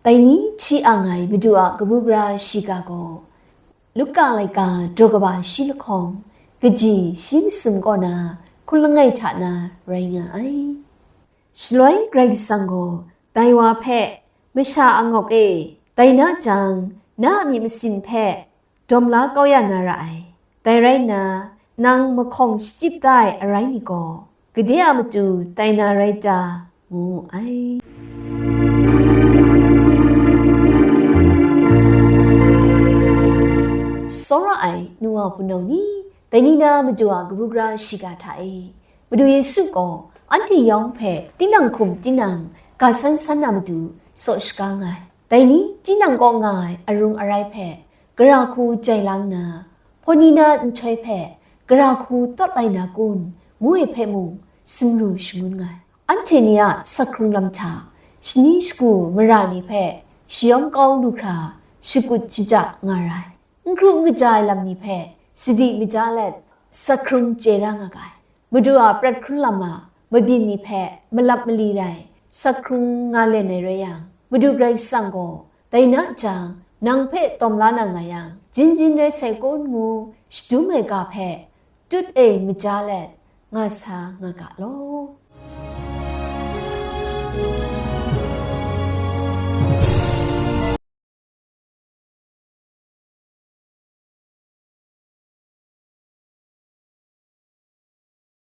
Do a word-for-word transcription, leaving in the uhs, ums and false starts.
Dai ni hti ang ai Madu a kabu gara shiga gaw, Luka laika daw kaba shi lahkawng, kaji shi masum kaw na hkun langai hta na rai nga ai. Shaloi Karai Kasang gaw dai wa hpe, "Masha angawk e, dai na jang, na a myit masin hpe dawm la kau ya na ra ai. Dai rai nna, nang mahkawng shachyip da ai arai ni gaw, gade a matu tai na rai ta?" ngu wu ai. Tsawra ai nu wa hpunau ni, dai ni na Madu a kabu gara shiga hta e, Madu Yesu gaw anhte yawng hpe tinang hkum tinang ga san san na matu tsaw shaga nga ai. Dai ni tinang kaw nga ai arung arai hpe gara hku jai lang nna, hpaw ni na nhtoi hpe gara hku tawt lai na kun, ngu ai hpe mung sumru shangun nga ai. Anhte ni a sak hkrung lam hta, shani shagu mara ni hpe shayawm kau lu hkra, shakut shaja nga ra ai. N kru n kaja ai lam ni hpe sadi maja let, sak hkrung chye ra nga ga ai. Madu a prat hkrun lam a mabyin ni hpe malap mali rai, sak hkrung nga len ai rai yang, Madu Karai Kasang gaw, "Dai na jang, nang hpe tawm la na nga yang, jin jin rai sai kun?" ngu shadum ai ga hpe tut e maja let nga sa nga ga law.